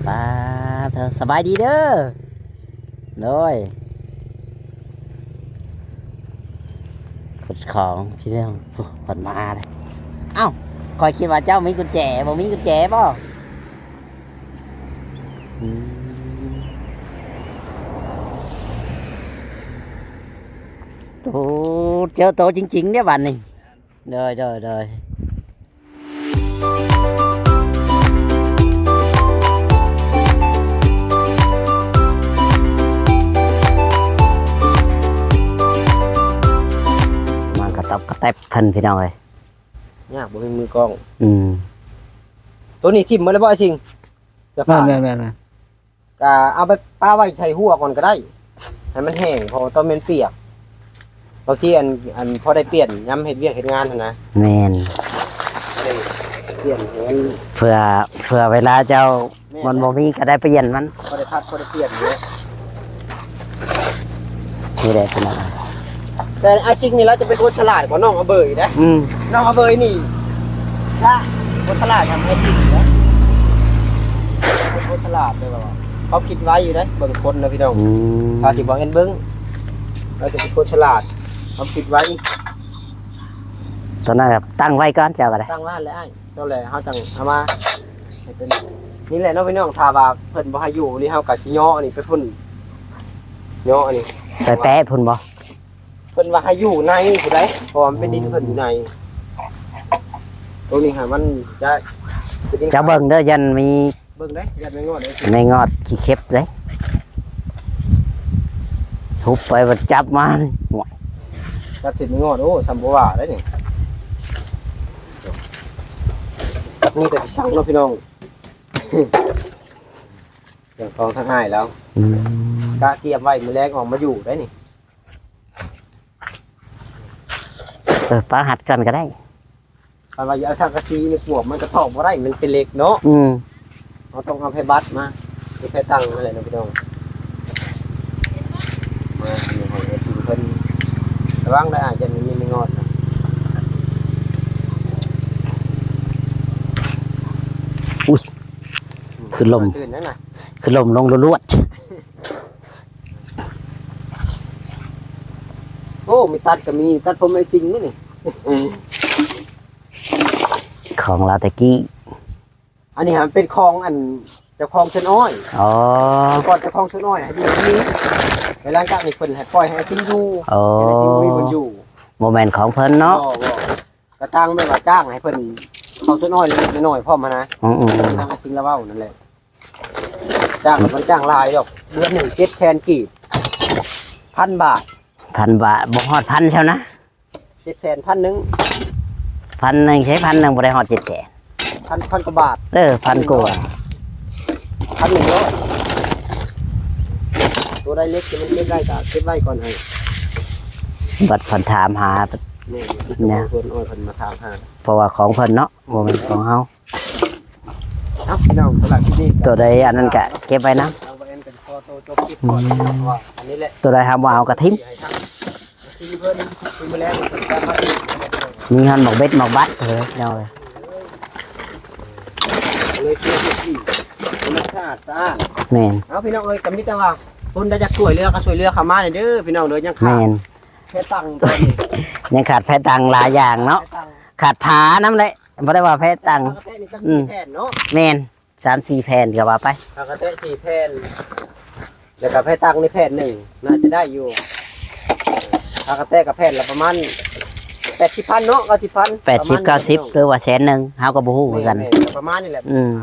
ປາດໂທ້ ສະບາຍດີເດີ. ໂດຍ ຂົນຂອງພີ່ນ້ອງ ໂອ້ ເພິ່ນມາແລ້ວ. ເອົ້າ ຂ້ອຍຄິດວ່າເຈົ້າມີກຸນແຈ ບໍ່ມີກຸນແຈບໍ່? ອືມ ໂອ້ ເຈີໂຕຈິງໆເດ້ບັດນີ້. ໂດຍ ໂດຍ ໂດຍ. ມາກະຕັອບກະແຕັບເພິ່ນ ພີ່ນ້ອງເອີຍ. ຍາກ ບໍ່ມີມືກ້ອງ. ອືມ ໂຕນີ້ຖິ້ມໝົດແລ້ວບໍ່ ອ້າຍສິງ? ເສື້ອຜ້າ ແມ່ນໆໆ ກະເອົາໄປປະໄວ້ໃສ່ຮົ້ວກ່ອນກະໄດ້ ໃຫ້ມັນແຫ້ງ ເພາະວ່າຕອນແມ່ນປຽກ ບາງທີອັນ ອັນ ພໍໄດ້ປ່ຽນຍາມເຮັດວຽກເຮັດງານຫັ້ນນະ. ແມ່ນ ໄດ້ປ່ຽນໃຫ້ມັນ ເພື່ອ ເພື່ອເວລາເຈົ້າ ແມ່ນ ມັນບໍ່ມີກະໄດ້ປ່ຽນມັນ ພໍໄດ້ພັດ ພໍໄດ້ປ່ຽນເນາະ. ນີ້ແຫຼະພີ່ນ້ອງ ແຕ່ອ້າຍສິງນີ້ລາວຈະເປັນຄົນສະຫຼາດກວ່ານ້ອງອາເບີອີກເດ້. ອືມ ນ້ອງອາເບີນີ້ລະຄົນສະຫຼາດກວ່າອ້າຍສິງເດ້ ເປັນຄົນສະຫຼາດເດ້ ແບບວ່າຄວາມຄິດໄວຢູ່ເດ້ ເບິ່ງຄົນນະພີ່ນ້ອງ. ອືມ ຖ້າຊິບໍ່ແມ່ນເບິ່ງ ລາວຈະເປັນຄົນສະຫຼາດ ຄວາມຄິດໄວ. ຕອນນັ້ນກະຕັ້ງໄວ້ກ່ອນ ເຈົ້າກະໄດ້ ຕັ້ງໄວ້ຫັ້ນແຫຼະອ້າຍ ເຈົ້າແຫຼະ ເຮົາຈັ່ງເອົາມາໃຫ້ເປັນ ນີ້ແຫຼະເນາະພີ່ນ້ອງ. ຖ້າວ່າເພິ່ນບໍ່ໃຫ້ຢູ່ນີ້ ເຮົາກະຊິຍໍ້ອັນນີ້ໄປພຸ້ນ ຍໍ້ອັນນີ້ໄປແປະພຸ້ນບໍ່? ເພິ່ນວ່າໃຫ້ຢູ່ໃນພຸ້ນໃດ ເພາະວ່າມັນເປັນດິນເພິ່ນຢູ່ໃນ. ໂຕນີ້ຫາມັນຈະເປັນດິນ ເຈົ້າເບິ່ງເດີ ຢ້ານມີ ເບິ່ງເດ້ ຢ້ານແມງງອດເດ້ ແມງງອດຂີ້ເຂັບເດ້ ທຸບໄປມັນຈັບມາ ໂອ້ຍ ຈັບຖືກແມງງອດ ໂອ້ ຊ່ຳບໍ່ວ່າໄດ໋ນີ້. ມີແຕ່ຊິສັ່ງເນາະພີ່ນ້ອງ ເຄື່ອງຂອງທາງອ້າຍລາວ. ອືມ ກະກຽມໄວ້ ມື້ແລງອອກມາຢູ່ໄດ໋ນີ້. ເອີ ປະຫັດກ່ອນກະໄດ້. ຄັນວ່າຢາກເອົາສັງກະສີນີ້ ປວກມັນກະຖອກບໍ່ໄດ້ ມັນເປັນເຫຼັກເນາະ. ອືມ ເຮົາຕ້ອງເອົາແຜ່ບັດມາ ຫຼືແຜ່ຕັງຫັ້ນແຫຼະເນາະພີ່ນ້ອງ. ມາ ອັນນີ້ໃຫ້ອ້າຍສິງເພິ່ນລະວັງໄດ້ ອາດຈະມີແມງງອດນະ. ອຸ້ຍ ຄືລົມ ຄືລົມລົງລວດໆ. ໂອ້ ມີຕັດກະມີ ຕັດຜົມໄອ້ສິງນີ້ ຂອງລາວແຕ່ກີ້. ອັນນີ້ຫາເປັນຂອງອັນເຈົ້າຂອງສວນອ້ອຍ. ອໍ ແຕ່ກ່ອນເຈົ້າຂອງສວນອ້ອຍໃຫ້ຢູ່ທີ່ນີ້ ແລ້ວຫຼັງຈາກນີ້ເພິ່ນໃຫ້ປ່ອຍໃຫ້ໄອ້ສິງຢູ່. ອໍ ໃຫ້ໄອ້ສິງບໍ່ມີບ່ອນຢູ່ ບໍ່ແມ່ນຂອງເພິ່ນເນາະ. ບໍ່ ບໍ່ ກະຕ່າງແບບວ່າຈ້າງໃຫ້ເພິ່ນເຂົ້າສ່ວນອ້ອຍເລັກໆນ້ອຍໆພ້ອມຫັ້ນນະ. ອືມໆ ທາງອາຊິງລາວເວົ້ານັ້ນແຫຼະ ຈ້າງ ບໍ່ໄດ້ຈ້າງຫຼາຍດອກ ເດືອນໜຶ່ງເຈັດແສນກີບ ພັນບາດ ພັນບາດ ບໍ່ຮອດພັນຊະນະ ເຈັດແສນ ພັນໜຶ່ງ ພັນໜຶ່ງ ໃຊ້ພັນໜຶ່ງ ບໍ່ໄດ້ຮອດເຈັດແສນ ພັນ ພັນກວ່າບາດ ເອີ ພັນກວ່າ ພັນໜຶ່ງຮ້ອຍ ໂຕໃດເລັກທີ່ມັນເກັບໄດ້ກະເກັບໄວ້ກ່ອນໃຫ້ ບັດເພິ່ນຖາມຫາ ແມ່ນ ເຈົ້າຂອງສວນອ້ອຍເພິ່ນມາຖາມຫາ ເພາະວ່າຂອງເພິ່ນເນາະ ບໍ່ແມ່ນຂອງເຮົາ. ເອົາ ພີ່ນ້ອງ ສຳລັບຄລິບນີ້ ໂຕໃດອັນນັ້ນກະເກັບໄວ້ນຳ ເອົາໄວ້ອັນກັນ ຂໍໂຕຈົບຄລິບກ່ອນ ອືມ ເພາະວ່າອັນນີ້ແຫຼະ ໂຕໃດເຮົາບໍ່ເອົາກະຖິ້ມ ຊິໃຫ້ທາງທີ່ເພິ່ນ ຄືມື້ແລງເພິ່ນຈະມາອີກ ມີຮອດໝາກເບັດໝາກບັດເດີ ພີ່ນ້ອງເອີຍ ເລີຍຄືທີ່ທຳມະຊາດສະອາດ ແມ່ນ ເອົາ ພີ່ນ້ອງເອີຍ ກະມີແຕ່ວ່າຄົນໃດຢາກຊ່ວຍເຫຼືອກະຊ່ວຍເຫຼືອເຂົ້າມາແດ່ເດີ ພີ່ນ້ອງເດີ ຍັງຂາດ ແມ່ນ ແພຕັງ ຍັງຂາດແພຕັງຫຼາຍຢ່າງເນາະ ແພຕັງ ຂາດຝານຳແຫຼະ ບໍ່ໄດ້ວ່າແພຕັງ ຝາກະແຕະນີ້ຈັກ ອືມ ສີ່ແຜ່ນເນາະ ແມ່ນ ສາມສີ່ແຜ່ນກະວ່າໄປ ຝາກະແຕະສີ່ແຜ່ນ ແລ້ວກະແພຕັງນີ້ແຜ່ນໜຶ່ງ ໜ້າຈະໄດ້ຢູ່ ຝາກະແຕະກະແຜ່ນລະປະມານແປດສິບພັນເນາະ ເກົ້າສິບພັນ ແປດສິບ ປະມານ ເກົ້າສິບ ນີ້ ຫຼືວ່າແສນໜຶ່ງ ເຮົາກະບໍ່ຮູ້ຄືກັນ ແມ່ນໆ ປະມານນີ້ແຫຼະ ອືມ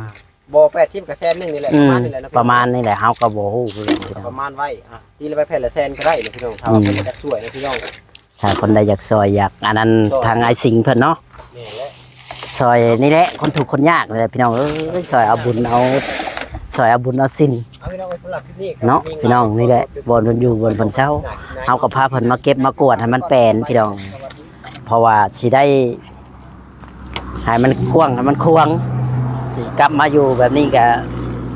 ບໍ່ ແປດສິບກະແສນໜຶ່ງນີ້ແຫຼະ ອືມ ປະມານນີ້ແຫຼະເນາະ ປະມານນີ້ແຫຼະ ເຮົາກະບໍ່ຮູ້ຄືກັນ ປະມານໄວ້ ອະ ຕີລະໄປແຜ່ນລະແສນກະໄດ້ເນາະ ພີ່ນ້ອງ ຖ້າວ່າ ອືມ ເພິ່ນຢາກຊ່ວຍເນາະ ພີ່ນ້ອງ ຖ້າຄົນໃດຢາກຊ່ອຍ ຢາກອັນນັ້ນ ຊ່ອຍ ທາງອ້າຍສິງເພິ່ນເນາະ ແມ່ນແຫຼະ ຊ່ອຍນີ້ແຫຼະ ຄົນທຸກຄົນຍາກນີ້ແຫຼະ ພີ່ນ້ອງເອີຍ ຊ່ອຍເອົາບຸນເອົາ ຊ່ອຍເອົາບຸນເອົາສິນ ເອົາ ພີ່ນ້ອງເອີຍ ສຳລັບຄລິບນີ້ ເນາະ ພີ່ນ້ອງ ນີ້ແຫຼະ ບ່ອນເພິ່ນຢູ່ ບ່ອນເພິ່ນເຊົາ ເຮົາກະພາເພິ່ນມາເກັບມາກວດໃຫ້ມັນແປນ ພີ່ນ້ອງ ເພາະວ່າຊິໄດ້ ໃຫ້ມັນກວ້າງ ໃຫ້ມັນຂວາງ ຊິກັບມາຢູ່ແບບນີ້ກະ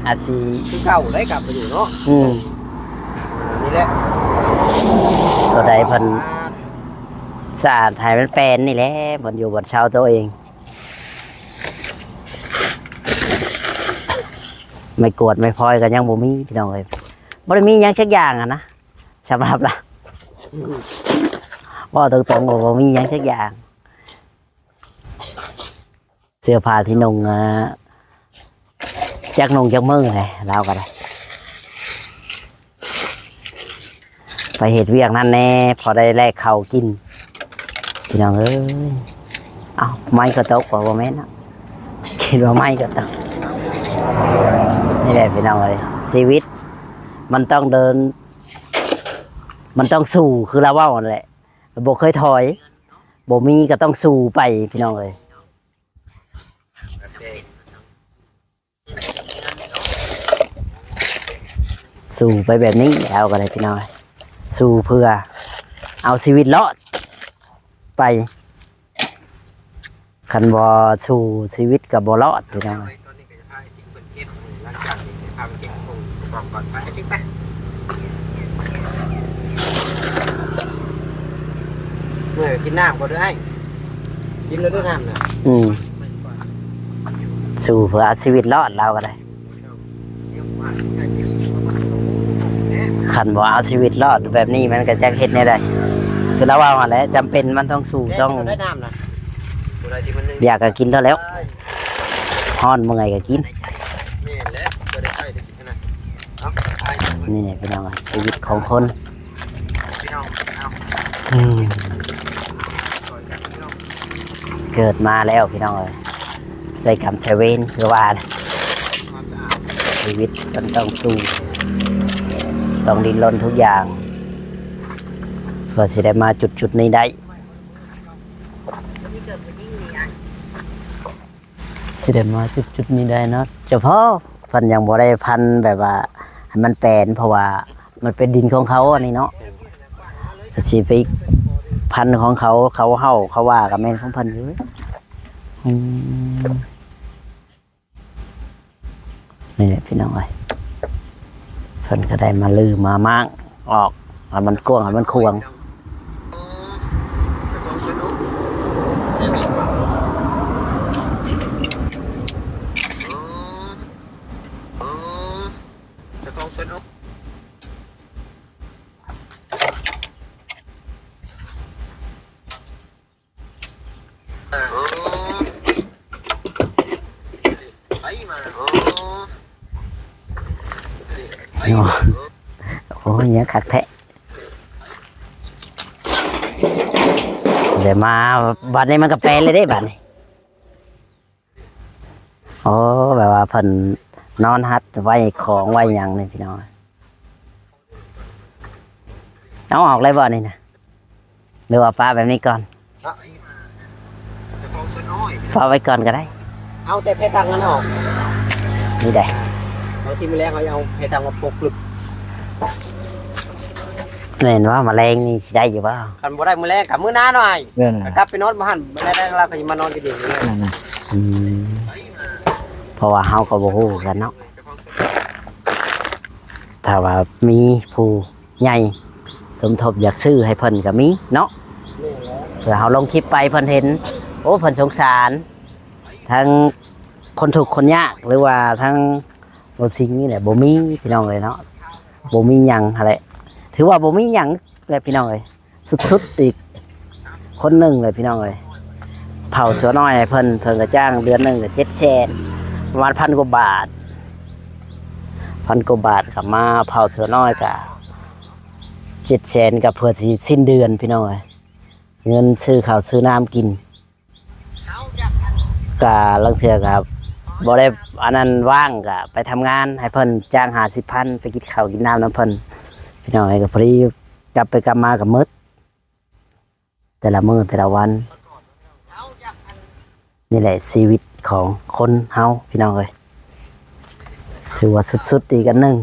ອາດຊິ ຄືເກົ່າໄດ້ກັບມາຢູ່ເນາະ ອືມ ນີ້ແຫຼະ ໂຕໃດເພິ່ນສະອາດໃຫ້ມັນແປນນີ້ແຫຼະ ບ່ອນຢູ່ບ່ອນເຊົາໂຕເອງ. ໄມ້ກວາດໄມ້ພອຍກໍຍັງບໍ່ມີພີ່ນ້ອງເອີຍ, ບໍ່ໄດ້ມີຫຍັງຈັກຢ່າງຫັ້ນນະ ສຳລັບລາວ ເວົ້າຕົງໆ ວ່າບໍ່ມີຫຍັງຈັກຢ່າງ. ເສື້ອຜ້າທີ່ນຸ່ງ ອ່າ ຈັກນຸ່ງຈັກມື້ແຫຼະ ລາວກໍໄດ້ ໄປເຮັດວຽກນັ້ນແດ່ ພໍໄດ້ແລກເຂົ້າກິນ ພີ່ນ້ອງເອີຍ. ເອົ້າ ໄມ້ກໍຕົກ ບໍ່ແມ່ນເນາະ ຄິດວ່າໄມ້ກໍຕົກ. ນີ້ແຫຼະພີ່ນ້ອງເອີຍ ຊີວິດມັນຕ້ອງເດີນ ມັນຕ້ອງສູ້ ຄືລາວເວົ້າຫັ້ນແຫຼະ ບໍ່ເຄີຍຖອຍ ບໍ່ມີກໍຕ້ອງສູ້ໄປພີ່ນ້ອງເອີຍ. ສູ້ໄປແບບນີ້ແລ້ວກໍໄດ້ພີ່ນ້ອງ, ສູ້ເພື່ອເອົາຊີວິດລອດໄປ, ຄັນບໍ່ສູ້ຊີວິດກໍບໍ່ລອດພີ່ນ້ອງ. ເອີ ກິນນ້ຳກ່ອນເດີ້ອ້າຍ, ກິນແລ້ວເດີ້ນ້ຳນະ. ອືມ ສູ້ເພື່ອເອົາຊີວິດລອດ ລາວກໍໄດ້. ຄັນບໍ່ເອົາຊີວິດລອດແບບນີ້ ມັນກໍຈັກເຮັດແນວໃດ. ຄືລາວເວົ້າຫັ້ນແຫຼະ ຈຳເປັນມັນຕ້ອງສູ້ ຕ້ອງ ຢາກກໍກິນເທົ່າແລ້ວ, ຮ້ອນເມື່ອຍກໍກິນ. ນີ້ແຫຼະພີ່ນ້ອງ ຊີວິດຂອງຄົນ ອືມ ເກີດມາແລ້ວພີ່ນ້ອງເອີຍ ໃສ່ກຳໃສ່ເວນ ຄືວ່າ ຊີວິດມັນຕ້ອງສູ້ ຕ້ອງດີ້ນລົນທຸກຢ່າງ ເພື່ອຊິໄດ້ມາຈຸດໆນີ້ໄດ້. ຊິໄດ້ມາຈຸດໆນີ້ໄດ້ເນາະ ເຈົ້າພໍ່. ເພິ່ນຍັງບໍ່ໄດ້ພັນແບບວ່າໃຫ້ມັນແປນ ເພາະວ່າມັນເປັນດິນຂອງເຂົາອັນນີ້ເນາະ, ກໍຊິໄປພັນຂອງເຂົາ ເຂົາເຮົາເຂົາວ່າກໍແມ່ນຂອງເພິ່ນຢູ່. ອືມ ນີ້ແຫຼະພີ່ນ້ອງເອີຍ ເພິ່ນກໍໄດ້ມາຮື້ມາມ້າງອອກ ໃຫ້ມັນກວ້າງ ໃຫ້ມັນຂວາງ. ໂອ້ຍ ຍັງຄັກແທ້ ດຽວມາບັດນີ້ມັນກໍແປນເລີຍເດ້ບັດນີ້. ໂອ້ ແບບວ່າເພິ່ນນອນຮັດໄວ້ຂອງໄວ້ຫຍັງນີ້ພີ່ນ້ອງ. ເອົາອອກເລີຍບໍ່ນີ້ນະ ຫຼືວ່າປະແບບນີ້ກ່ອນ? ປະໄວ້ກ່ອນກໍໄດ້. ເອົາແຕ່ແພຕັງນັ້ນອອກ. ນີ້ໄດ໋ ບາງທີມື້ແລງເຮົາເອົາແພຕັງມາປົກລຶກ. ແມ່ນວ່າມະແລງນີ້ຊິໄດ້ຢູ່ບໍ່? ຄັນບໍ່ໄດ້ມື້ແລງກໍມື້ໜ້າໜ່ອຍ. ແມ່ນ ກໍກັບໄປນອນບໍ່ຫັ້ນ ມື້ແລງລາວກໍຊິມານອນຢູ່ນີ້. ອືມ ເພາະວ່າເຮົາກໍບໍ່ຮູ້ຄືກັນເນາະ ຖ້າວ່າມີຜູ້ໃຫຍ່ສົມທົບຢາກຊື້ໃຫ້ເພິ່ນກໍມີເນາະ. ແມ່ນແລ້ວ ເພື່ອເຮົາລົງຄລິບໄປເພິ່ນເຫັນ ໂອ້ ເພິ່ນສົງສານ ທັງຄົນທຸກຄົນຍາກ ຫຼືວ່າທັງບໍ່ສິ່ງນີ້ແຫຼະ ບໍ່ມີພີ່ນ້ອງເອີຍເນາະ ບໍ່ມີຫຍັງຫັ້ນແຫຼະ ຖືວ່າບໍ່ມີຫຍັງແຫຼະພີ່ນ້ອງເອີຍ. ສຸດໆອີກຄົນໜຶ່ງເລີຍພີ່ນ້ອງເອີຍ ເຝົ້າເສືອນ້ອຍໃຫ້ເພິ່ນ ເພິ່ນກໍຈ້າງເດືອນໜຶ່ງກໍເຈັດແສນ ປະມານພັນກວ່າບາດ ພັນກວ່າບາດ ກໍມາເຝົ້າເສືອນ້ອຍກໍເຈັດແສນ ກໍເພື່ອຊິສິ້ນເດືອນພີ່ນ້ອງເອີຍ ເງິນຊື້ເຂົ້າຊື້ນ້ຳກິນ. ກະລາງເທື່ອກະບໍ່ໄດ້ອັນນັ້ນ ວ່າງກະໄປທຳງານໃຫ້ເພິ່ນ ຈ້າງຫ້າສິບພັນ ໄປກິນເຂົ້າກິນນ້ຳນຳເພິ່ນ ພີ່ນ້ອງເອີຍ. ກະພໍດີກັບໄປກັບມາກະໝົດ ແຕ່ລະມື້ແຕ່ລະວັນ. ນີ້ແຫຼະຊີວິດຂອງຄົນເຮົາ ພີ່ນ້ອງເອີຍ. ຖືວ່າສຸດໆອີກອັນໜຶ່ງ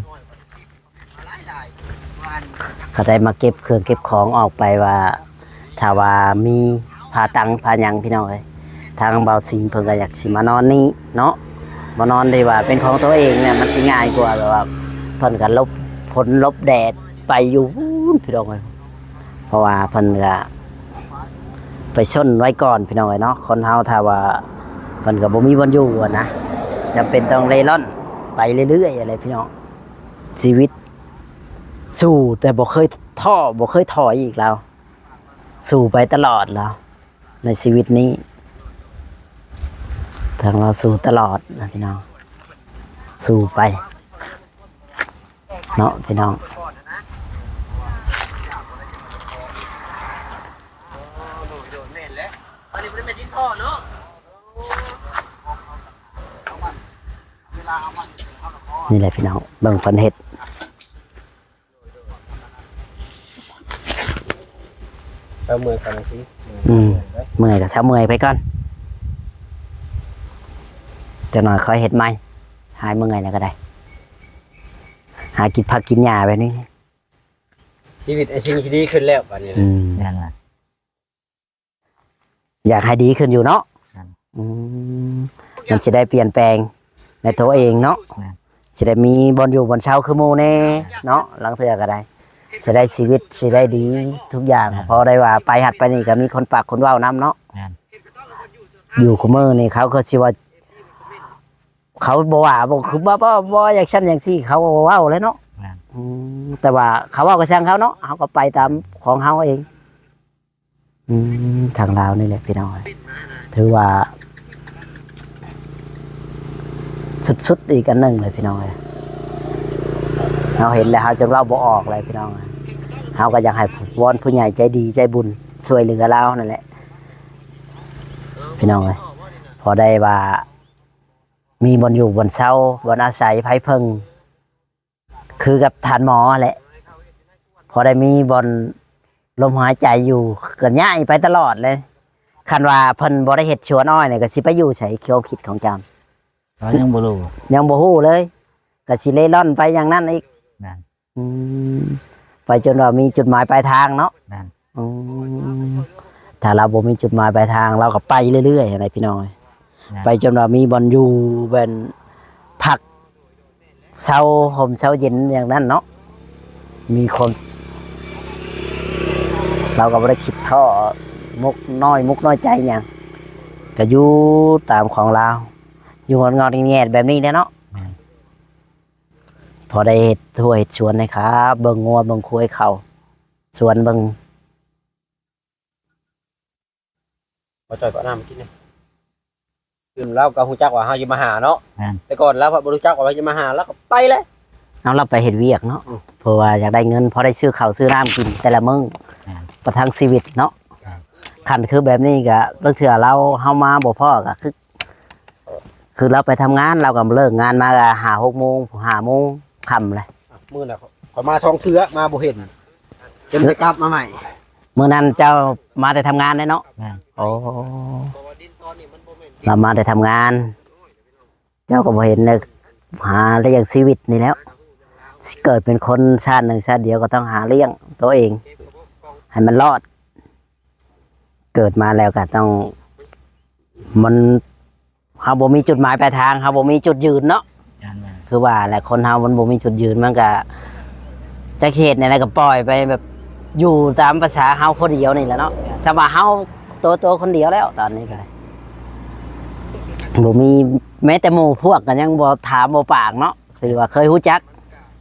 ກໍໄດ້ມາເກັບເຄື່ອງເກັບຂອງອອກໄປວ່າ ຖ້າວ່າມີຜ້າຕັງຜ້າຫຍັງ ພີ່ນ້ອງເອີຍ ທາງບ່າວສິງເພິ່ນກໍຢາກຊິມານອນນີ້ເນາະ ມານອນທີ່ວ່າເປັນຂອງຕົວເອງນີ້ ມັນຊິງ່າຍກວ່າ ແບບວ່າເພິ່ນກໍຫຼົບຝົນຫຼົບແດດໄປຢູ່ພຸ້ນ ພີ່ນ້ອງເອີຍ. ເພາະວ່າເພິ່ນກະໄປຊົນໄວ້ກ່ອນ ພີ່ນ້ອງເອີຍເນາະ. ຄົນເຮົາຖ້າວ່າເພິ່ນກະບໍ່ມີບ່ອນຢູ່ຫັ້ນນະ ຈຳເປັນຕ້ອງເລ່ລ່ອນ ໄປເລື້ອຍໆ ຫັ້ນແຫຼະພີ່ນ້ອງ. ຊີວິດສູ້ແຕ່ບໍ່ເຄີຍທໍ້ ບໍ່ເຄີຍຖອຍອີກແລ້ວ ສູ້ໄປຕະຫຼອດແລ້ວ ໃນຊີວິດນີ້ ທາງລາວສູ້ຕະຫຼອດນະພີ່ນ້ອງ ສູ້ໄປເນາະພີ່ນ້ອງ. ນີ້ແຫຼະພີ່ນ້ອງ ເບິ່ງເພິ່ນເຮັດ. ເຊົາເມື່ອຍກ່ອນຈັ່ງຊີ້ ອືມ ເມື່ອຍກໍເຊົາເມື່ອຍໄປກ່ອນ ຈັກໜ່ອຍຄ່ອຍເຮັດໃໝ່ ຫາຍເມື່ອຍແລ້ວກໍໄດ້ ຫາກິນຜັກກິນຫຍ້າແບບນີ້ ຊີວິດໄອ້ຊິງຊິດີຂຶ້ນແລ້ວບາດນີ້. ອືມ ນັ້ນລະ ຢາກໃຫ້ດີຂຶ້ນຢູ່ເນາະ. ແມ່ນ ອືມ ມັນຊິໄດ້ປ່ຽນແປງໃນຕົວເອງເນາະ. ແມ່ນ ຊິໄດ້ມີບ່ອນຢູ່ບ່ອນເຊົາຄືໝູ່ແດ່ເນາະ ລາງເທື່ອກໍໄດ້ ຊິໄດ້ຊີວິດ ຊິໄດ້ດີທຸກຢ່າງ. ແມ່ນ ພໍໄດ້ວ່າໄປຫັ້ນໄປນີ້ກໍມີຄົນປາກຄົນເວົ້ານຳເນາະ. ແມ່ນ ຢູ່ຄູ່ມື້ນີ້ເຂົາກໍຊິວ່າ ເຂົາບໍ່ວ່າ ບໍ່ ຄືບໍ່ ບໍ່ ບໍ່ຢ່າງຊັ້ນຢ່າງຊີ້ ເຂົາກໍເວົ້າແຫຼະເນາະ. ແມ່ນ ອືມ ແຕ່ວ່າເຂົາເວົ້າກໍຊ່າງເຂົາເນາະ ເຮົາກໍໄປຕາມຂອງເຮົາເອງ. ອືມ ທາງລາວນີ້ແຫຼະພີ່ນ້ອງ ຖືວ່າສຸດໆ ອີກອັນໜຶ່ງເລີຍພີ່ນ້ອງເອີຍ. ເຮົາເຫັນແລ້ວເຮົາຈຶ່ງເວົ້າບໍ່ອອກເລີຍພີ່ນ້ອງ. ເຮົາກໍຢາກໃຫ້ວອນຜູ້ໃຫຍ່ໃຈດີໃຈບຸນຊ່ວຍເຫຼືອລາວນັ້ນແຫຼະພີ່ນ້ອງເອີຍ ພໍໄດ້ວ່າມີບ່ອນຢູ່ບ່ອນເຊົາ ບ່ອນອາໄສ ໃຜເພິ່ງ ຄືກັບທ່ານໝໍຫັ້ນແຫຼະ ພໍໄດ້ມີບ່ອນລົມຫາຍໃຈຢູ່ ກໍຍ້າຍໄປຕະຫຼອດເລີຍ. ຄັນວ່າເພິ່ນບໍ່ໄດ້ເຮັດສວນອ້ອຍນີ້ ກໍຊິໄປຢູ່ໃສ? ຄວາມຄິດຂອງເຈົ້າ ເຮົາຍັງບໍ່ຮູ້ ຍັງບໍ່ຮູ້ເລີຍ ກໍຊິເລ່ລ່ອນໄປຢ່າງນັ້ນອີກ. ແມ່ນ ອືມ ໄປຈົນວ່າມີຈຸດໝາຍປາຍທາງເນາະ. ແມ່ນ ອືມ ຖ້າລາວບໍ່ມີຈຸດໝາຍປາຍທາງ ລາວກໍໄປເລື້ອຍໆ ຫັ້ນແຫຼະພີ່ນ້ອງເອີຍ. ແມ່ນ ໄປຈົນວ່າມີບ່ອນຢູ່ ແມ່ນ ພັກເຊົາຮົ່ມເຊົາເຢັນຢ່າງນັ້ນເນາະ ມີຄວາມ ລາວກໍບໍ່ໄດ້ຄິດທໍ້ ມົກນ້ອຍ ມົກນ້ອຍໃຈຫຍັງ ກໍຢູ່ຕາມຂອງລາວ ຢູ່ງອດໆແງດໆ ແບບນີ້ແຫຼະເນາະ. ແມ່ນ ພໍໄດ້ເຮັດຮົ້ວເຮັດສວນໃຫ້ຂ້າ ເບິ່ງງົວເບິ່ງຄວາຍເຂົ້າສວນເບິ່ງ. ບໍ່ຈ່ອຍກໍເອົານ້ຳມາກິນນີ້ ຄືລາວກໍຮູ້ຈັກວ່າເຮົາຈະມາຫາເນາະ. ແມ່ນ ແຕ່ກ່ອນລາວບໍ່ຮູ້ຈັກວ່າເຮົາຈະມາຫາ ລາວກໍໄປແລ້ວ ເອົາລາວໄປເຮັດວຽກເນາະ. ອືມ ເພາະວ່າຢາກໄດ້ເງິນ ພໍໄດ້ຊື້ເຂົ້າຊື້ນ້ຳກິນແຕ່ລະມື້. ແມ່ນ ປະທັງຊີວິດເນາະ. ແມ່ນ ຄັນຄືແບບນີ້ກໍລາງເທື່ອລາວ ເຮົາມາບໍ່ພໍ້ກໍຄື ຄືລາວໄປທຳງານ ລາວກໍເລີກງານມາກໍຫ້າຫົກໂມງ ຫ້າໂມງຄ່ຳແຫຼະ. ມື້ນັ້ນຂ້ອຍມາສອງເທື່ອ ມາບໍ່ເຫັນ ຈົນໄດ້ກັບມາໃໝ່. ມື້ນັ້ນເຈົ້າມາແຕ່ທຳງານເດ້ເນາະ? ແມ່ນ. ໂອ້ ລາວມາແຕ່ທຳງານ ເຈົ້າກໍບໍ່ເຫັນເລີຍ ຫາລ້ຽງຊີວິດນີ້ແຫຼ້ວ. ຊິເກີດເປັນຄົນຊາດໜຶ່ງຊາດດຽວກໍຕ້ອງຫາລ້ຽງຕົວເອງໃຫ້ມັນລອດ. ເກີດມາແລ້ວກໍຕ້ອງ ມັນ ເຮົາບໍ່ມີຈຸດໝາຍປາຍທາງ ເຮົາບໍ່ມີຈຸດຢືນເນາະ. ແມ່ນໆ ຄືວ່າແຫຼະ ຄົນເຮົາມັນບໍ່ມີຈຸດຢືນ ມັນກະຈັກຊິເຮັດແນວໃດ ກໍປ່ອຍໄປແບບຢູ່ຕາມພາສາເຮົາຜູ້ດຽວນີ້ແຫຼະເນາະ. ແມ່ນ ສ່ຳວ່າເຮົາໂຕໆຄົນດຽວແລ້ວຕອນນີ້ກໍໄດ້ ບໍ່ມີແມ້ແຕ່ໝູ່ພວກກໍຍັງບໍ່ຖາມບໍ່ປາກເນາະ ຄືວ່າເຄີຍຮູ້ຈັກ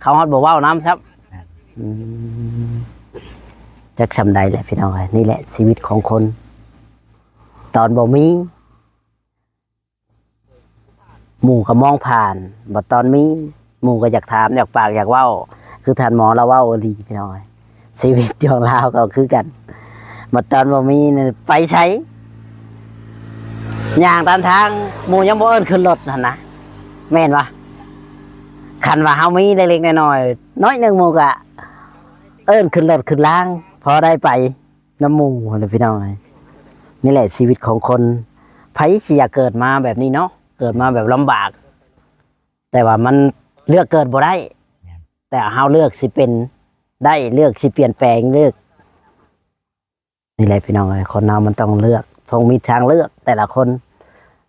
ເຂົາຮອດບໍ່ເວົ້ານຳຊ້ຳ. ແມ່ນ ອືມ ຈັກສ່ຳໃດແຫຼະພີ່ນ້ອງເອີຍ ນີ້ແຫຼະຊີວິດຂອງຄົນ ຕອນບໍ່ມີ ໝູ່ກໍມອງຜ່ານ ບັດຕອນມີ ໝູ່ກໍຢາກຖາມ ຢາກປາກ ຢາກເວົ້າ ຄືທ່ານໝໍລາວເວົ້າອີ່ຫຼີພີ່ນ້ອງເອີຍ. ຊີວິດຂອງລາວກໍຄືກັນ ບັດຕອນບໍ່ມີນີ້ໄປໃສ ຍ່າງຕາມທາງ ໝູ່ຍັງບໍ່ເອີ້ນຂຶ້ນລົດຫັ້ນນະ ແມ່ນບໍ່? ຄັນວ່າເຮົາມີເລັກໆນ້ອຍໆ ໜ້ອຍໜຶ່ງ ໝູ່ກໍເອີ້ນຂຶ້ນລົດຂຶ້ນລາງ ພໍໄດ້ໄປ ນຳໝູ່ຫັ້ນແຫຼະພີ່ນ້ອງເອີຍ. ນີ້ແຫຼະຊີວິດຂອງຄົນ ໃຜຊິຢາກເກີດມາແບບນີ້ເນາະ ເກີດມາແບບລຳບາກ ແຕ່ວ່າມັນເລືອກເກີດບໍ່ໄດ້. ແມ່ນ ແຕ່ເຮົາເລືອກຊິເປັນໄດ້ ເລືອກຊິປ່ຽນແປງ ເລືອກ ນີ້ແຫຼະພີ່ນ້ອງເອີຍ ຄົນເຮົາມັນຕ້ອງເລືອກ ຕ້ອງມີທາງເລືອກ ແຕ່ລະຄົນ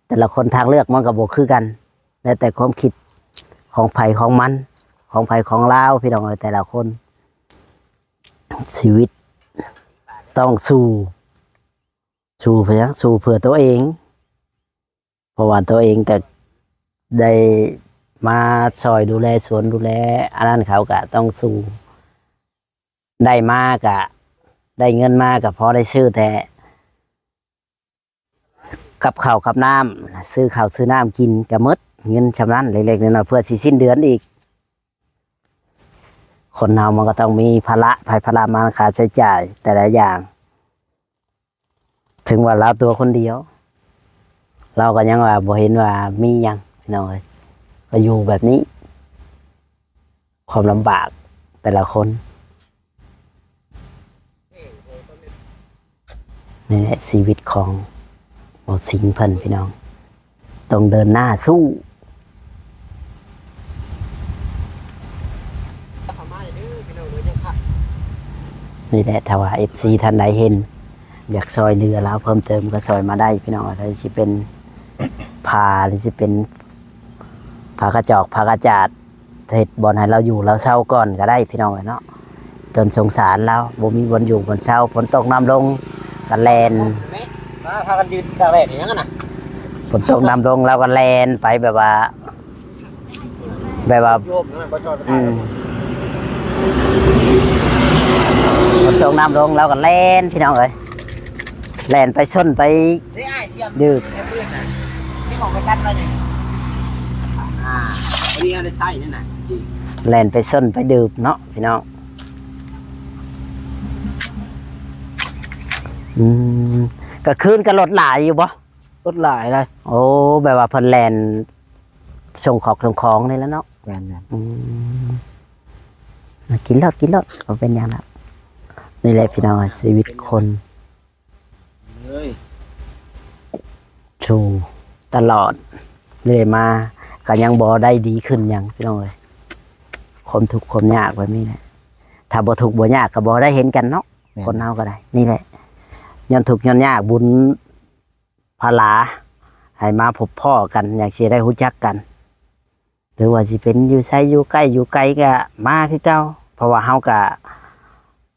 ແຕ່ລະຄົນທາງເລືອກມັນກໍບໍ່ຄືກັນ ແລ້ວແຕ່ຄວາມຄິດຂອງໃຜຂອງມັນ ຂອງໃຜຂອງລາວ ພີ່ນ້ອງເອີຍ ແຕ່ລະຄົນ. ຊີວິດຕ້ອງສູ້ ສູ້ເພື່ອຫຍັງ? ສູ້ເພື່ອຕົວເອງ ເພາະວ່າຕົວເອງກໍໄດ້ ມາຊ່ອຍດູແລສວນ ດູແລອັນນັ້ນ ເຂົາກະຕ້ອງສູ້ ໄດ້ມາກະ ໄດ້ເງິນມາກະພໍໄດ້ຊື້ແຕ່ ກັບເຂົ້າກັບນ້ຳ ຊື້ເຂົ້າຊື້ນ້ຳກິນກະໝົດ ເງິນຊ່ຳນັ້ນເລັກໆນ້ອຍໆ ເພື່ອຊິສິ້ນເດືອນອີກ. ຄົນເຮົາມັນກໍຕ້ອງມີພາລະໃຜພາລະມັນ ຄ່າໃຊ້ຈ່າຍແຕ່ລະຢ່າງ. ເຖິງວ່າລາວຕົວຄົນດຽວ ລາວກໍຍັງວ່າບໍ່ເຫັນວ່າມີຫຍັງ ພີ່ນ້ອງເອີຍ, ກໍຢູ່ແບບນີ້ ຄວາມລຳບາກແຕ່ລະຄົນ. ນີ້ແຫຼະຊີວິດຂອງໝໍສິງເພິ່ນ ພີ່ນ້ອງ, ຕ້ອງເດີນໜ້າສູ້. ນີ້ແຫຼະ ຖ້າວ່າເອັຟຊີທ່ານໃດເຫັນ ຢາກຊ່ອຍເຫຼືອລາວເພີ່ມເຕີມ ກໍຊ່ອຍມາໄດ້ ພີ່ນ້ອງ, ຖ້າຊິເປັນຜ້າ ຫຼືຊິເປັນຜ້າກະຈອກ ຜ້າກະຈາດ ເຮັດບ່ອນໃຫ້ລາວຢູ່ລາວເຊົາກ່ອນກໍໄດ້ ພີ່ນ້ອງເອີຍເນາະ. ຕົນສົງສານລາວ ບໍ່ມີບ່ອນຢູ່ບ່ອນເຊົາ, ຝົນຕົກນ້ຳລົງກໍແລ່ນ ມາພາກັນຢືນຕາກແດດອີຫຍັງຫັ້ນນະ. ຝົນຕົກນ້ຳລົງລາວກໍແລ່ນໄປ ແບບວ່າ ແບບວ່າ ໂຍມນັ້ນບໍ່ຈອດໄປ ອືມ ຝົນຕົກນ້ຳລົງລາວກໍແລ່ນ ພີ່ນ້ອງເອີຍ, ແລ່ນໄປຊົນໄປ ເດ້ອ້າຍ ເຊື່ອມ ດືບ ເຊື່ອມ ທີ່ຂອງໄປຕັດໄວ້ນີ້ ອ່າ ອັນນີ້ເຮົາໄດ້ໃຊ້ນີ້ນະ ແລ່ນໄປຊົນໄປດື່ມເນາະ ພີ່ນ້ອງ. ອືມ ກາງຄືນກໍລົດຫຼາຍຢູ່ບໍ່? ລົດຫຼາຍເລີຍ. ໂອ້ ແບບວ່າເພິ່ນແລ່ນສົ່ງຂອກສົ່ງຂອງນີ້ແຫຼະເນາະ. ແມ່ນໆ. ອືມ ກິນໂລດ ກິນໂລດ ບໍ່ເປັນຫຍັງດອກ. ນີ້ແຫຼະ ພີ່ນ້ອງ ຊີວິດຄົນ ເອີຍ ສູ້ຕະຫຼອດເລື້ອຍມາ ກໍຍັງບໍ່ໄດ້ດີຂຶ້ນຫຍັງ ພີ່ນ້ອງເອີຍ. ຄວາມທຸກຄວາມຍາກແບບນີ້ແຫຼະ, ຖ້າບໍ່ທຸກບໍ່ຍາກກໍບໍ່ໄດ້ເຫັນກັນເນາະ. ແມ່ນ. ຄົນເຮົາກໍໄດ້ ນີ້ແຫຼະ ຍ້ອນທຸກຍ້ອນຍາກ ບຸນພາລາ ໃຫ້ມາພົບພໍ້ກັນ ຫຍັງຊິໄດ້ຮູ້ຈັກກັນ. ຫຼືວ່າຊິເປັນຢູ່ໃສ ຢູ່ໃກ້ຢູ່ໄກກໍມາຄືເກົ່າ, ເພາະວ່າເຮົາກໍ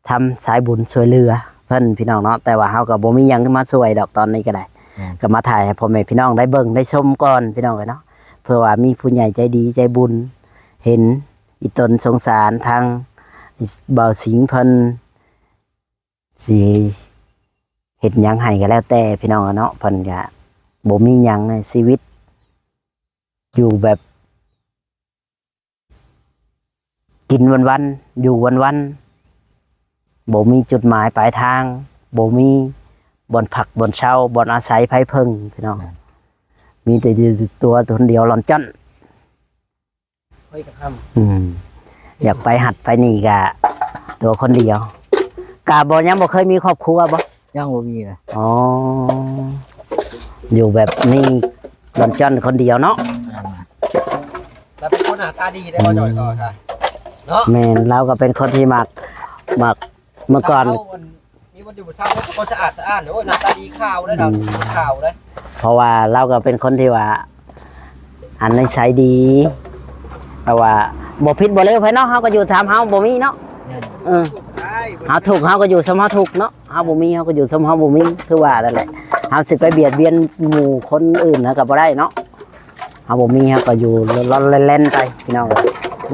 ທຳສາຍບຸນຊ່ວຍເຫຼືອເພິ່ນ ພີ່ນ້ອງເນາະ. ແຕ່ວ່າເຮົາກໍບໍ່ມີຫຍັງມາຊ່ວຍດອກ ຕອນນີ້ກໍໄດ້. ແມ່ນ. ກໍມາຖ່າຍໃຫ້ພໍ່ແມ່ພີ່ນ້ອງໄດ້ເບິ່ງໄດ້ຊົມກ່ອນ ພີ່ນ້ອງເອີຍເນາະ, ເພື່ອວ່າມີຜູ້ໃຫຍ່ໃຈດີໃຈບຸນເຫັນອີຕົນສົງສານທາງບ່າວສິງເພິ່ນ ຊິເຮັດຫຍັງໃຫ້ກໍແລ້ວແຕ່ ພີ່ນ້ອງເນາະ. ເພິ່ນກະບໍ່ມີຫຍັງໃນຊີວິດ ຢູ່ແບບກິນວັນໆ ຢູ່ວັນໆ ບໍ່ມີຈຸດໝາຍປາຍທາງ, ບໍ່ມີບ່ອນພັກບ່ອນເຊົາ ບ່ອນອາໄສໃຜເພິ່ງ ພີ່ນ້ອງ. ແມ່ນ. ມີແຕ່ຢູ່ຕົວຄົນດຽວລ່ອນຈ້ອນ. ເຮີ້ຍ ກະຄຳ ອືມ ຢາກໄປຫັດໄປນີ້ກະຕົວຄົນດຽວ. ກະບໍ່ ຍັງບໍ່ເຄີຍມີຄອບຄົວບໍ່? ຍັງບໍ່ມີເລີຍ. ອໍ ຢູ່ແບບນີ້ລ່ອນຈ້ອນຄົນດຽວເນາະ. ແມ່ນ. ລາວເປັນຄົນໜ້າຕາດີໄດ໋ ອືມ ບໍ່ຈ່ອຍກໍ ເນາະ. ແມ່ນ, ລາວກໍເປັນຄົນທີ່ມັກ ມັກ ເມື່ອກ່ອນ ລາວ ອັນ ມີວັນຢູ່ເຊົ້າ ຄົນສະອາດສະອ້ານ ໂອ້ຍ ໜ້າຕາດີ ຂາວເດ້ ອືມ ຂາວເດ້. ເພາະວ່າລາວກໍເປັນຄົນທີ່ວ່າ ອັນນິໄສດີ ແຕ່ວ່າບໍ່ຜິດບໍ່ເລວໃຜເນາະ, ເຮົາກໍຢູ່ຕາມເຮົາ ບໍ່ມີເນາະ. ແມ່ນ. ເອີ ເຮົາທຸກ ເຮົາກໍຢູ່ສ່ຳເຮົາທຸກເນາະ, ເຮົາບໍ່ມີ ເຮົາກໍຢູ່ສ່ຳເຮົາບໍ່ມີ. ຄືວ່ານັ້ນແຫຼະ ເຮົາຊິໄປບຽດບຽນໝູ່ຄົນອື່ນ ເຮົາກໍບໍ່ໄດ້ເນາະ. ເຮົາບໍ່ມີ ເຮົາກໍຢູ່ລ່ອນໆແລ່ນໆໄປ ພີ່ນ້ອງເອີຍ.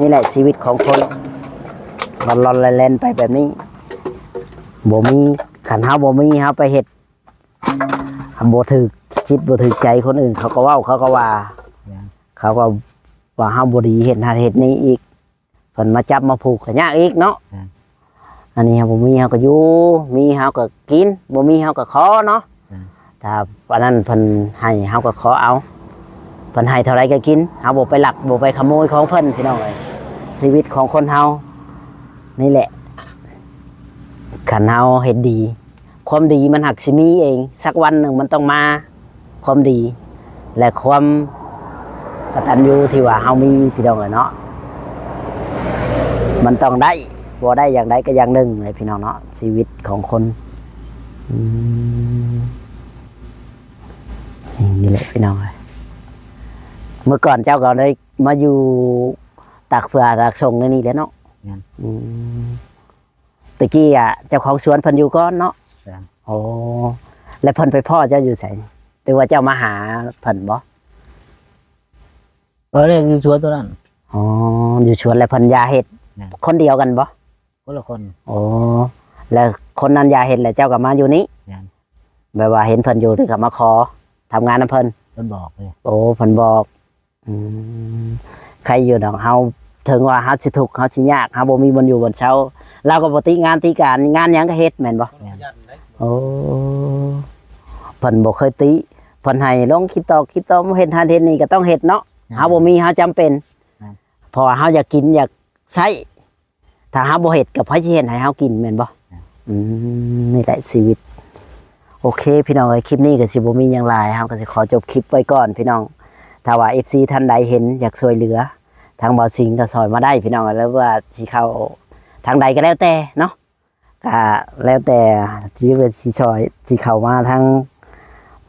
ນີ້ແຫຼະຊີວິດຂອງຄົນ ລ່ອນໆແລ່ນໆໄປແບບນີ້ ບໍ່ມີ. ຄັນເຮົາບໍ່ມີ ເຮົາໄປເຮັດບໍ່ຖືກຈິດບໍ່ຖືກໃຈຄົນອື່ນ ເຂົາກໍເວົ້າ ເຂົາກໍວ່າ ແມ່ນ. ເຂົາກໍວ່າເຮົາບໍ່ດີ ເຮັດນັ້ນເຮັດນີ້ອີກ. ເພິ່ນມາຈັບມາຜູກກໍຍາກອີກເນາະ. ແມ່ນ. ອັນນີ້ເຮົາບໍ່ມີເຮົາກໍຢູ່ ມີເຮົາກໍກິນ ບໍ່ມີເຮົາກໍຂໍເນາະ. ແມ່ນ. ຖ້າອັນນັ້ນເພິ່ນໃຫ້ເຮົາກໍຂໍເອົາ ເພິ່ນໃຫ້ເທົ່າໃດກໍກິນ. ເຮົາບໍ່ໄປລັກບໍ່ໄປຂະໂມຍຂອງເພິ່ນ ພີ່ນ້ອງເອີຍ. ຊີວິດຂອງຄົນເຮົານີ້ແຫຼະ ຄັນເຮົາເຮັດດີ ຄວາມດີມັນຫາກຊິມີເອງ ສັກວັນໜຶ່ງມັນຕ້ອງມາ ຄວາມດີ ແລະ ຄວາມກະຕັນຍູທີ່ວ່າເຮົາມີ ພີ່ນ້ອງເອີຍເນາະ. ມັນຕ້ອງໄດ້ ບໍ່ໄດ້ຢ່າງໃດກໍຢ່າງໜຶ່ງເລີຍ ພີ່ນ້ອງເນາະ ຊີວິດຂອງຄົນ. ອືມ ນີ້ແຫຼະ ພີ່ນ້ອງເອີຍ ເມື່ອກ່ອນເຈົ້າກໍໄດ້ມາຢູ່ຕາກເຟືອຕາກສົງໃນນີ້ແຫຼະເນາະ. ແມ່ນ. ອືມ ຕະກີ້ອະ ເຈົ້າຂອງສວນເພິ່ນຢູ່ກ່ອນເນາະ. ແມ່ນ. ໂອ້ ແລ້ວເພິ່ນໄປພໍ້ເຈົ້າຢູ່ໃສ ຫຼືວ່າເຈົ້າມາຫາເພິ່ນບໍ່? ຕອນແລກຢູ່ສວນໂຕນັ້ນ. ອໍ ຢູ່ສວນ ແລ້ວເພິ່ນຢ່າເຮັດ ແມ່ນ ຄົນດຽວກັນບໍ່? ຄົນລະຄົນ. ໂອ້ ແລ້ວຄົນນັ້ນຢ່າເຮັດ ແລ້ວເຈົ້າກໍມາຢູ່ນີ້? ແມ່ນ. ແບບວ່າເຫັນເພິ່ນຢູ່ ແລ້ວກໍມາຂໍທຳງານນຳເພິ່ນ? ເພິ່ນບອກເລີຍ. ໂອ້ ເພິ່ນບອກ. ອືມ ໃຄຢູ່ດອກ ເຮົາ ເຖິງວ່າເຮົາຊິທຸກ ເຮົາຊິຍາກ ເຮົາບໍ່ມີບ່ອນຢູ່ບ່ອນເຊົາ ລາວກໍບໍ່ຕິງານຕິການ ງານຫຍັງກໍເຮັດແມ່ນບໍ່? ແມ່ນ. ໂອ້ ເພິ່ນບໍ່ເຄີຍຕິ ເພິ່ນໃຫ້ລົງຄລິບຕອກຄລິບຕໍ່ ເຮັດຫັ້ນເຮັດນີ້ກໍຕ້ອງເຮັດເນາະ. ແມ່ນ. ເຮົາບໍ່ມີ ເຮົາຈຳເປັນ. ແມ່ນ. ເພາະວ່າເຮົາຢາກກິນຢາກໃຊ້ ຖ້າເຮົາບໍ່ເຮັດ ກໍໃຜຊິເຮັດໃຫ້ເຮົາກິນແມ່ນບໍ່? ແມ່ນ. ອືມ ນີ້ແຫຼະຊີວິດ. ໂອເຄ ພີ່ນ້ອງເອີຍ ຄລິບນີ້ກໍຊິບໍ່ມີຫຍັງຫຼາຍ ເຮົາກໍຊິຂໍຈົບຄລິບໄວ້ກ່ອນພີ່ນ້ອງ. ຖ້າວ່າເອັຟຊີທ່ານໃດເຫັນຢາກຊ່ວຍເຫຼືອ ທາງບ່າວສິງກໍຊ່ອຍມາໄດ້ພີ່ນ້ອງ ຫຼືວ່າຊິເຂົ້າທາງໃດກໍແລ້ວແຕ່ເນາະ ກໍແລ້ວແຕ່ ຊິວ່າຊິຊ່ອຍ ຊິເຂົ້າມາທາງ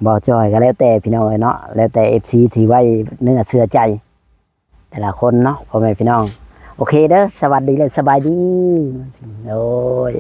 ບ່າວຈອຍກໍແລ້ວແຕ່ພີ່ນ້ອງເອີຍເນາະ ແລ້ວແຕ່ເອັຟຊີທີ່ໄວ້ເນື້ອເຊື່ອໃຈ ແຕ່ລະຄົນເນາະ ພໍ່ແມ່ພີ່ນ້ອງ. ໂອເຄເດີ ສະຫວັດດີ ແລະ ສະບາຍດີ. ໂອ້ຍ.